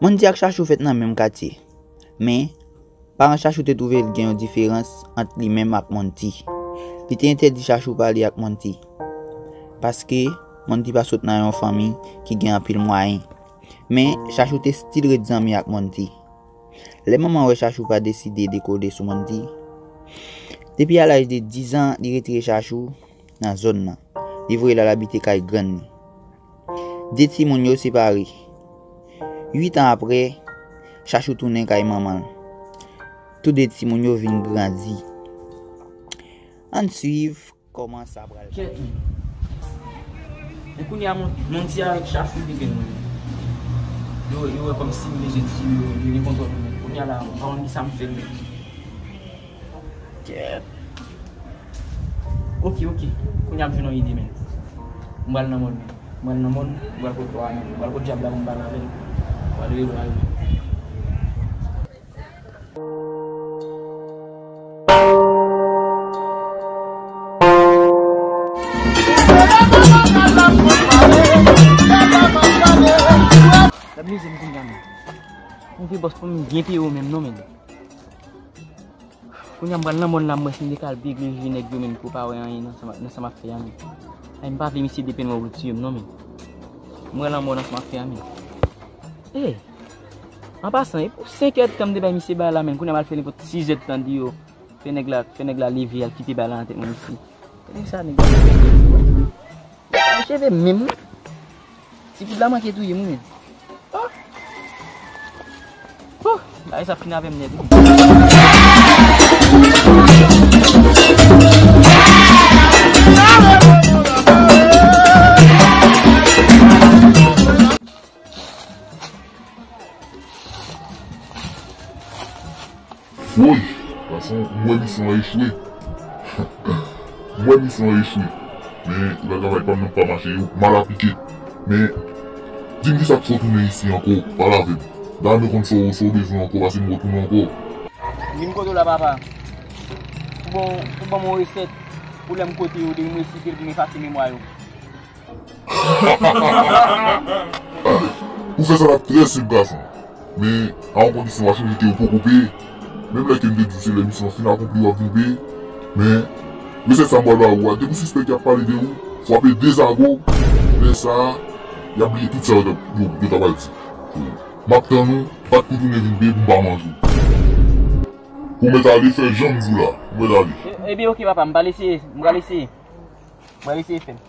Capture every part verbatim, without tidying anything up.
Mandy ak Chachou fèt nan menm katye. Men, paran Chachou te twouve l gen yon diferans ant li menm ak Mandy. Li te entèdi Chachou pale ak Mandy. Paske Mandy pa sot nan yon fanmi ki gen anpil mwayen. Men, Chachou te still ret zanmi ak Mandy. Lè manman wè Chachou pa deside dekode sou Mandy, depi a laj de diz an, li retire Chachou nan zòn nan. Li voye l al abite kay grann li. De timoun yo separe. Uit an apre, Chachou tounen kay manman l. Tou de timoun yo vin grandi. Ann swiv kòman sa pral. Kèt wi. Men kounye a, Mon-, Mandy avèk Chachou te gen mwen. Yo, yo wè kòmsi m bezwen tire yo, yo gen kontwòl mwen. Kounye a la, m pa konn kisa m fè, men. Kèt. Ok, ok. Kounye a m jwenn yon ide, men. M pral nan mòn, men. M pral nan mòn, m pral kot lwa, men. M pral kot dyab la pou m pale avè l. M pral rele lwa yo. Gad mizè m kounye a, men. Yon vye bòs pou m byen peye w menm non, men. Kounye a m pral nan mòn la, m wè si m te ka al regle je nèg yo, men, pou pa wè anyen nan sa m, nan sa m ap fè a, men. Ay, m pa vle misye depann mwen pou l tiye m non, men. M pral nan mòn nan sa m ap fè a, men. Ey! An pasan, e pou senk èdtan m te bay misye bagay la, men, kounye a m al fè nenpòt sis èdtan deyò. Fè nèg la, fè nèg la leve, al kite bagay la nan tèt mwen isi. Gade sa, nèg la. Ay, cheve m menm, wi. Ti poud la manke touye m, wi, men. Oh! Oh! Bagay sa fin avè m nèt, wi. Woy, gason, m wè misyon an echwe. M wè misyon an echwe. Men, e pa travay pa m nan k pa mache, yo mal aplike. Men, di m kisa k fè w tounen isi ankò, pale avè m. Dayè m konn sa w, sa w bezwen ankò, pase m retounen ankò. Vin kote w la, papa. Ou ban, ou ban m yon resèt pou lè m kote yo, depi m resite l pou m efase memwa yo. Pou fè sa, l ap trè senp, gason. Men, a yon kondisyon, w a chonje ke yo poko peye. Menm lè ke m te di w se lè misyon an fin akonpli, w ap vin peye. Men, resèt sa m pral ba ou a, depi w sispèk y ap pale de ou, frape de zago, lè sa a, y ap bliye tout sa yo t ap, yo, yo t ap al di. M ap tann ou, bat pou tounen vin peye pou m pa manje w. Ou mèt ale fè jan m di w la. Ou mèt ale. E, ebyen, oke, papa, m pral eseye, m pral eseye. M pral eseye fè l.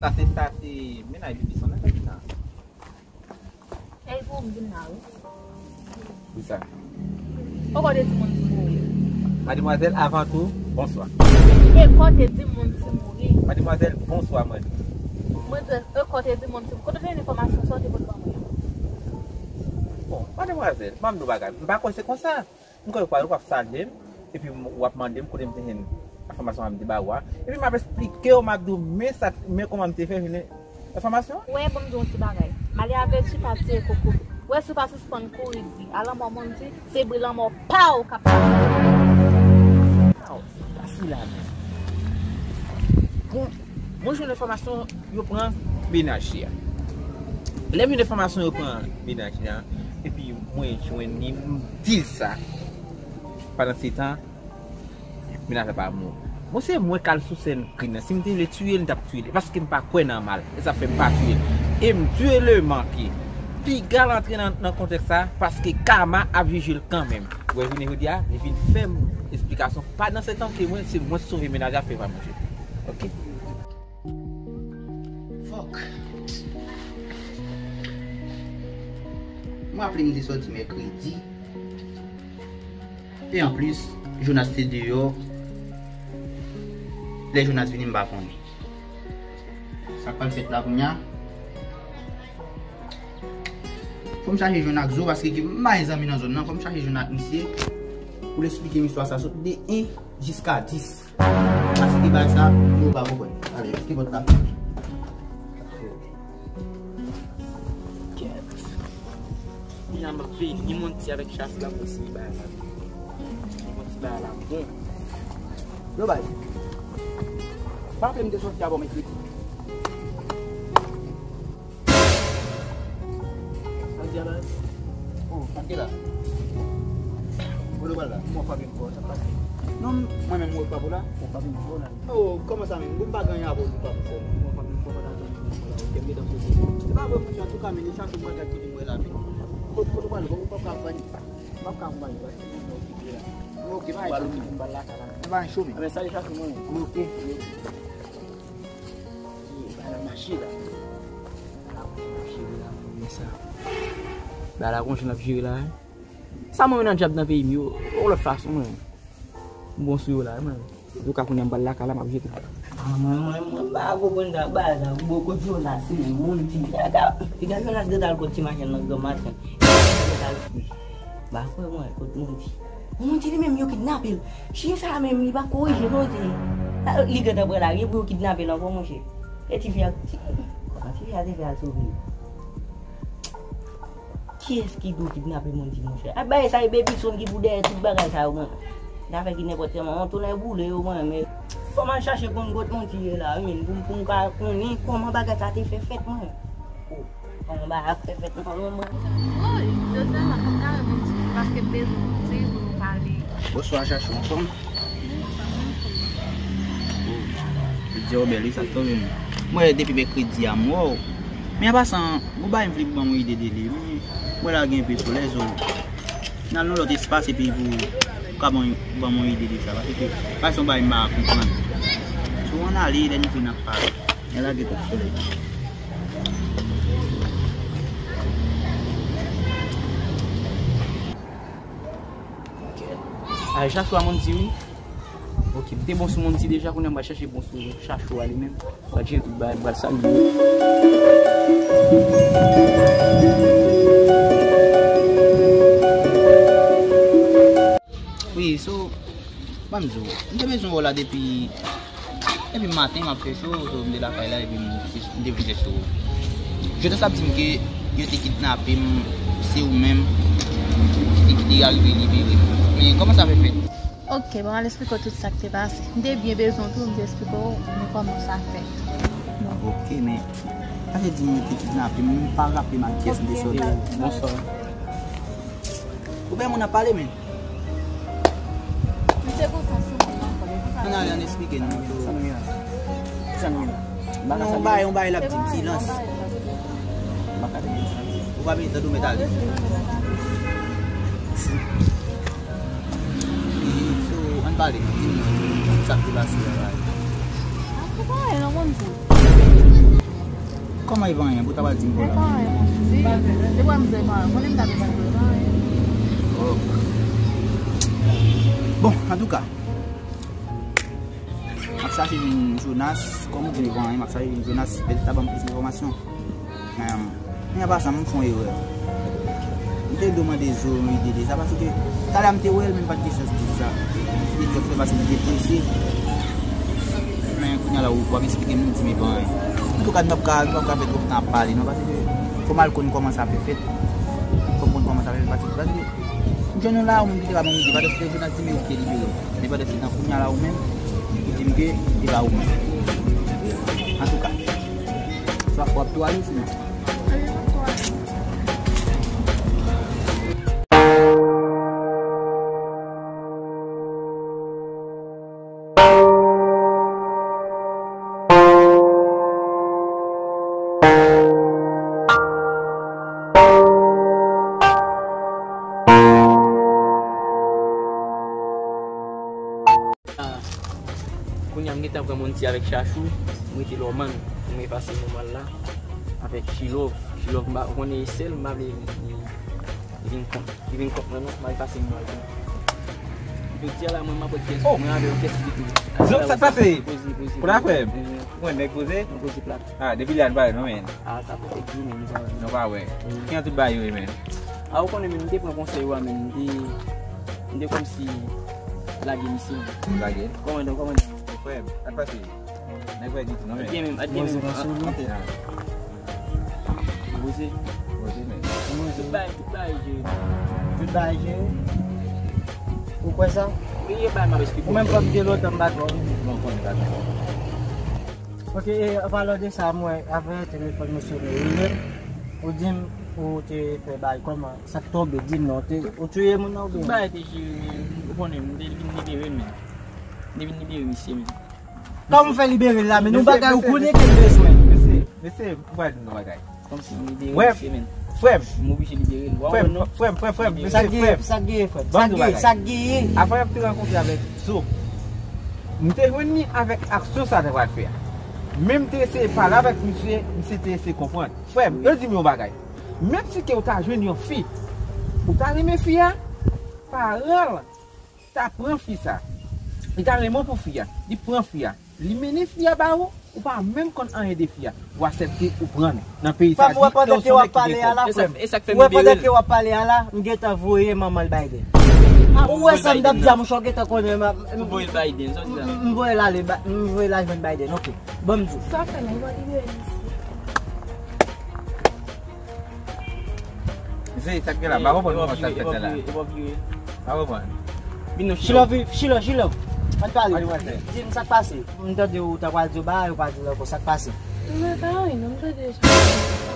Sa se, sa se mennaj Bibison nan, sa ki sa? Ey, pou m vin la, wi. Ki sa? Ou kote di moun ti mouri? Mademwazèl, avan tou, bonswa. E kote di moun ti mouri? Mademwazèl, bonswa, mwen. Mwen di, e kote di moun ti mouri? Kote w te jwenn enfòmasyon sa w te pote ban mwen an? Bon, mademwazèl, ban m di w bagay. M pa kwè se konsa. M kwè w pa, w ap salye m, epi w ap mande m kote m te jwenn enfòmasyon m te ba ou a. Epi m ap esplike w, m ap di w, men sa, men kòman m te fè jwenn enfòmasyon an. Wè, ban m di w yon ti bagay. Malè avèti pa tiye kokobe. Wè, si w pa sispann kouri di a lanmò Mandy, se bri lanmò pa w k ap pase. Aw, pa sila menm. Bon, mwen jwenn enfòmasyon yo pran mennaj li a. Lè m jwenn enfòmasyon yo pran mennaj li a, epi mwen jwenn li, m di l sa. Pandan se tan, mennaj la pa mouri. Bon, se mwen k al sou sèn krim nan. Si m te vle tiye l, m t ap tiye l. Paske m pa kwè nan mal. E sa fè m pa tiye l. E m direman ke piga l antre nan, nan kontèks sa, paske kama ap jije l kanmenm. Ou wè, jounen jodi a, li vin fè m esplikasyon. Pandan se tan ke mwen, se mwen sove mennaj la, fè pa manje. Ok. Fòk. Mwen raple m te sòti mèkredi. E anplis, Jonas te deyò. Lè Jonas vini, m pa konnen. Sa k pral fèt la kounye a? Fò m chache jwenn ak Zo paske gen may zanmi nan zòn nan. Fò m chache jwenn ak misye pou l esplike m istwa sa sot de en jiska dis. Paske bagay sa, nou pa konprann. Ale, ki pòt la? Kèt. Kounye a m ap veye ni Monty avèk Chachou la pou eseye bagay la. Ni Monty bagay la bon. Yo, baz. Pa raple m te soti avè w mèkredi. Sa w di a, baz? Oh, sa k te la? Kote w pral la? Mwen pa vin fò, sa k pase? Non, mwen menm, mwen pa pou la. Mwen pa vin fò la. Oh, kòman sa menm? Bon, m pa gen anyen avè w, m pa pou fò. Mwen pa vin fò, pa ta tann mwen la. Ok, m gentan soti. Se pa vre, monchè, antouka, men, e chache mwen gad ki vin mwen la, men. Kote, kote w pral, bon, ou pa ka vann. M ap ka konpanye paske moun nan okipe la. Mwen okipe, pa gen chome, m pral lakay la. Mwen pa gen chome. Anben, sa li chache mwen. Mwen oke. Ki bagay la mache la. Bagay la konn ap jere la, men sa. Bagay la konn ap jere la, wi. Sa mwen nan djab nan peyi m yo, yon lòt fason, mwen. M bon sou yo la, mwen. Antouka, kounye a m pral lakay la, m ap jete. Ah, mwen, mwen, mwen pa konprann sa, bagay sa, gwo kot Jonas, men, Monty, piga Jonas gentan al kot ti machann nan gran maten. Gentan al fou. M pa kwè, mwen, kot Monty. Monty li menm, yo kidnape l. Chen sa a menm, li pa korije, non, ti. Li gentan pran lari, epi yo kidnape l ankò, monchè. E tifi a, ti, kòman tifi a te fè al sove l? Kiyès ki dwe kidnape Monty, monchè? A, bagay sa e Baby Sound ki pou dèyè tout bagay sa yo, mwen. Zafè ki nenpòt sèlman, on tounen boule yo, mwen, men fò m al chache konn kot Monty ye la, wi, men, pou, pou m ka konnen kòman bagay sa te fè fèt, mwen. Oh, kòman bagay ap fè fèt, mwen, mwen. Woy, jodi a la, m pa ka reponn sou, paske m bezwen Monty pou nou pale. Bonswa, Chachou, anfòm? Bonswa, mwen anfòm. Oh, jodi a w bèl, wi, sa k tonbe m. Mwen, depi mèkredi a, m wè w. Men an pasan, gon bagay m vle pou ban m yon ide de li, wi. Mwen la gen enpe solèy, so, n al nan lòt espas epi pou, pou ka ban, ban m yon ide de sa, paske pa se yon bagay m pa konprann. So, ann ale, lè nou fin ap pale. Nèg la gen twòp solèy. Ay, Chachou a Monty, wi. Ok, m te bon sou Monty deja, kounye a m pral chache bon sou Chachou a li menm. M pral jere tout bagay, m pral salye yo. Wi, so, ban m di w, m te bezwen wè w la depi, depi maten m ap chèche w, so, m te lakay la, epi m, m te vin chèche w. Jonas ap di m ke yo te kidnape m, se ou menm ki te, ki te arive libere m. Men kòman sa fè fèt? Ok, bon, m al eksplike w tout sa k te pase. M te byen bezwen w tou, m te eksplike w, men kòman sa fèt. Bon. Ok, men, sa vle di m te kidnape m, m pa raple m ak kiyès m te sòti. Bonswa. Ou fè moun ap pale, men. M te kontan sou moun nan, kòman sa. Ann ale, ann eksplike nou. Sa nou ye la? Sa nou ye la? Non, yon bagay, yon bagay l ap di m, silans. M pa ka tande. Ou pa vle tande, ou mèt ale. So, ann pale, di m sa k te pase a la. A, se pa anyen non, monchè. Kòman e pa anyen? Pou w ta pral di m pou la. E pa anyen, monchè. Si, se pa m di e pa anyen. Konnen m ta bezwen di e pa anyen. Oh. Bon, antouka, m ap chache jwenn Jonas, kòm ou di m e pa anyen, m ap chache jwenn Jonas, pètèt l ta ban m plis enfòmasyon. Em, men an pasan, m fè yon erè. M te dwe mande Zo yon ide de sa, paske talè a m te wè l, men m pa t gen chans di l sa. Li te fè paske m te prese. Men kounye a la, ou, w ap eksplike m, nou di m e pa anyen. Antouka, nou p ap ka, nou p ap ka fè twòp tan ap pale, non, paske fò m al konn kòman sa fè fèt. Fò m konn kòman sa fè fèt, paske, paske m jwenn nou la, ou menm ki te ka ban m ide, pandan se te Jonas di m yo ki te libere. Men pandan se tan kounye a la ou menm, ou di m ke se pa ou menm. Antouka, swa w ap tou ale, sinon. Kounye a m gentan pran Monty avèk Chachou, m rete Lòman pou m efase moman la avèk Chilove. Chilove, m pa konnen e sèl, m pa vle li, li vin kont, li vin kont mwen non, m al pase m mal tou. Jodi a la, mwen, m ap wè kiyès, oh, mwen avè yon kiyès ki tou. Zo, sa k pase? Poze, poze, poze. Pou la frè m? Mwen nèg poze? Mwen poze plat. Ah, depi lè a n pa wè non, men. Ah, sa fè kèk jou, men, nou pa wè. Nou pa wè. Mm. Ki jan tout bagay yo ye, men? Ah, ou konnen, men, m te pran konsèy ou a, men, m te, m te kòmsi lage misye. Lage? Kòmandan, kòmandan. Frè m, sa k pase? Nèg pa di tou non, men. Adye menm, adye menm. Poze nan sou li. Poze. Poze, men. Tout bagay, tout bagay jere. Tout bagay jere? Ou kwè sa? Ou menm fò m te lontan m pa t wè w. Mwen konnen pa t wè w. Ok, e, an palan de sa, mwen, avè telefòn mwen sone, wi, men, ou di m ou te fè bay kòman, sa k tonbe, di m non, te, ou touye moun nan oubyen? Tout bagay te jere, men, ou konnen, m te vin libere l, men. M te vin libere misye, men. Kòman w fè libere l la, men? Yon bagay ou konnen ke m bezwen. Mesye, mesye, m pral di nou yon bagay. Kòmsi m libere misye, men. Frè m. M oblije libere l. Frè m, frè m, frè m, frè m, mesye, frè m. Sa k genyen, sa k genyen, frè m? Sa k genyen, sa k genyen? Avan y ap te rankontre avèk Zo, m te jwenn li avèk aksyon sa l te pral fè a. Men m te eseye pale avèk misye, misye te eseye konprann. Frè m, yo di m yon bagay. Menm si ke w ta jwenn yon fi, ou ta renmen fi a, paran l ta pran fi sa. Li ta renmen w pou fi a. Li pran fi a. Li mennen fi a ba ou, ou pa menm konn anyen de fi a. Ou aksepte ou pran l nan peyi sa. Frè m, ou wè pandan ke w ap pale a la, frè m. Ou wè pandan ke w ap pale a la, m gentan voye manman l Biden. Ou wè sa m t ap di a, mouche, w gentan konnen m ap, m, m voye l ale, m voye l al jwenn Biden, ok. Ban m di w. Sa fè la, yo libere misye. Mesye, sa k gen la, m pa konprann kòman sa fèt la. Pa konprann. Vin non, Chilò, Chilò, Chilò. Ann pale. Di m sa k pase. M tande ou ta pral di yo bagay, ou pa di l ankò, sa k pase? Mwen pa anyen non, m tande sa.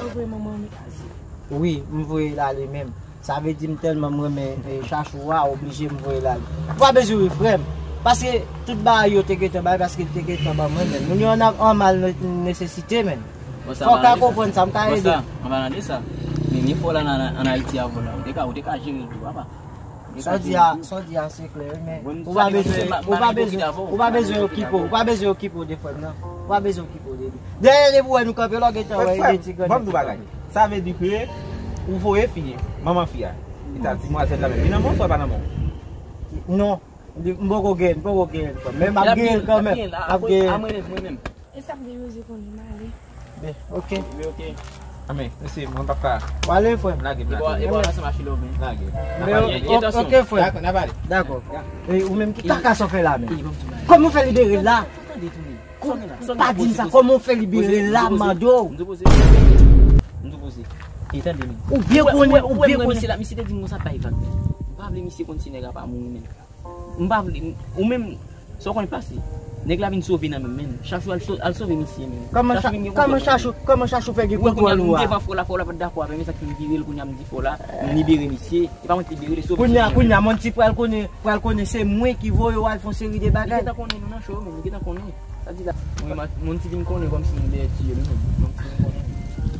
Ou voye manman m ale. Wi, m voye l ale menm. Sa vle di m tèlman m renmen, e, chachou a, oblije m voye l ale. Ou pa bezwen ri, frè m. Paske tout bagay yo te gentan bay, paske l te gentan ban mwen menm. Moun yo an, an mal ne-, nesesite menm. Fò w ka konprann sa, m ka ede. An palan de sa, men, men fò w la nan, an Ayiti avè w la, ou te ka, ou te ka jere l tou, papa. Sa w di a, sa w di a se klè, wi, men ou pa bezwen, ou pa bezwen, ou pa bezwen okipe w, ou pa bezwen okipe w de frè m nan. Ou pa bezwen okipe w de li. Dèyè depi w wè nou kanpe la, w gentan wè e de ti grenn nèg ki kanpe. Sa vle di ke ou voye fi, manman fi a. E ta, dimwazèl la menm, li nan men w, swa pa nan men w? Non, li, m poko gen, m poko gen, frè m. Men m ap gen kanmenm, m ap gen. E sa m te bezwen konnen, m ale. Ben, ok. Anmen, mesye, mwen p ap ka. W ale, frè m. Lage m, lage. E bò, e bò, ansanm ak Chilò, men. Lage. Ok, frè m. Dakò, n ap ale. Dakò. E ou menm, ki kaka sa w fè la, men? Kòman w fè libere l la? Pa di m sa, kòman w fè libere l la, m mande w? M tou poze. M tou poze. E tande, men. Ou byen konnen, ou byen konnen. Misye la, misye te di m konsa, bay vag, men. M pa vle misye konn si nèg la pa mouri, men. M pa vle, ou menm, sa w konn pase. Nèg la vin sove nan men m, men. Chachou al so-, al sove misye, men. Kòman Chachou, kòman Chachou fè gen kontwòl ou a? Devan frè w la, frè w la pa t dakò avè m, men sa k fè m vire l kounye a, m di frè w la, m libere misye. E pa mwen ki libere l, e sove misye. Kounye a, kounye a, Monty pral konnen, pral konnen se mwen ki voye w al fè yon seri de bagay. Li gentan konnen nou nan cho, men, li gentan konnen. Sa di la, mwen, Monty vin konnen kòmsi nou dèyè tiye li menm. Monty vin konnen.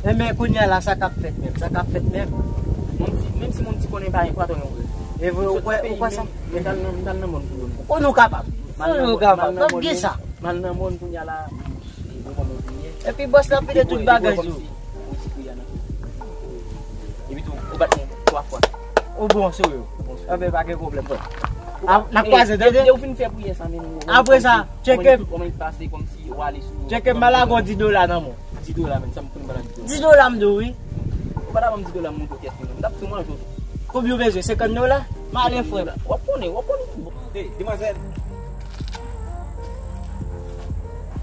Enben, kounye a la, sa k ap fèt menm? Sa k ap fèt menm? Monty, menm si Monty konnen pa, pa twò yon vre. E vre, ou kwè, ou kwè sa? Men, m t al nan, m t al nan mòn pou yo. Ou konnen ou kapab. Ou konnen ou kapab. M ap gen sa. M al nan mòn kounye a la. Epi bòs la ap pile tout bagay sou ou. Epi tou, ou bat mwen twa fwa. Ou bon sou yo. Anben, pa gen pwoblèm, frè. N ap kwaze, tande? Depi ou fin fè priyè sa, men, apre sa, tcheke m. Kòman li pase, kòmsi ou ale sou. Tcheke m, m al lage yon dis dola nan men w. Dis dola, men, sa m konnen m pa nan dis dola. Dis dola m di w, wi. Ou pa ta ban m dis dola, m montre w kès mwen. M t ap tou manje w. Konbyen w bezwen? Senkant dola? M ale, frè. W ap konnen, w ap konnen. Hey, demwazèl.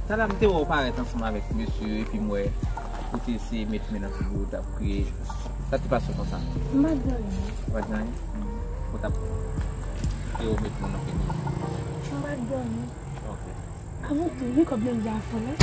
Talè a m te wè w parèt ansanm avèk mesye yo, epi m wè ou te eseye met men nan figi w, w t ap kriye. Sa te pase konsa? M pa t di anyen. Ou pa t di anyen? Hmm. Ou t ap, te wè w met men nan figi w. M pa t di anyen. Ok. Avan tou, gen kòb nan djafon nan.